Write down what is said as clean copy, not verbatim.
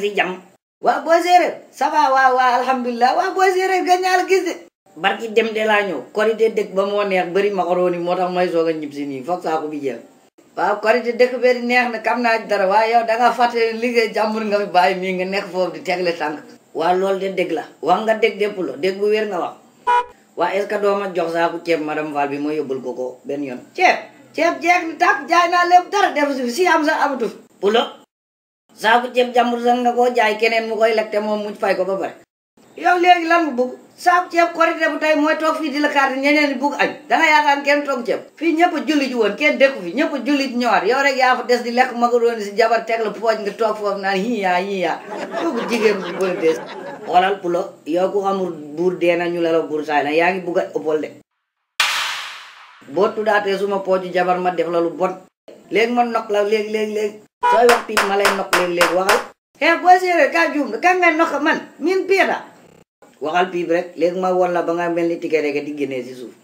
si jam waa booy séeréer ça va waa alhamdulilah waa booy séeréer ga ñaal gis de barki dem de laa ñëw korité dëkk ba moo neex bëri macaroni moo tax may soog a ñib si nii foog saako bi jeex waaw korité dëkk beri neex na kam naa dara waaye yow danga fàtte liggéey jàmbur nga fi bàyyi mii nga nekk foofu di tegle tànk waa loolu de dëgg la wax nga dëgg dépp la dëgg bu wér nga wax waa est-ce que doo ma jox saako ceeb madame Fall bi ma yóbbul ko benn yoon ceeb jeeg ni tàkk jaay naa lépp dara def si am sax amatu fi pulo saako ceeb jàmbur sax nga koo jaay keneen mu koy lekk te moom mu fay ko ba pare yow léegi lan mu bugg saako ceeb korité bu tey mooy toog fii di la carte ñeneen di bugg añ danga yaakaar kenn toog ceeb fii ñëpp a julli ji woon kenn dëkku fi ñëpp a julli ji ñëwaat yow rek yaa fa des di lekk macaroni si jabar teg la pooj nga toog foofu naan hiyaa kooku jigéen bu bëri des xoolal pulo yow ku xamul buur dee na ñu la la buur saay na yaa ngi bugg a ëppal de boo tuddaatee suma pooju jabar ma def la lu bon léegi ma nokk la léegi sooy wax piip ma lay nokk léegi waxal booy séeréer ka juum kan ngay nokk man min pieta waxal piip rek léegi ma won la ba nga mel ni tike rek di génnee si suuf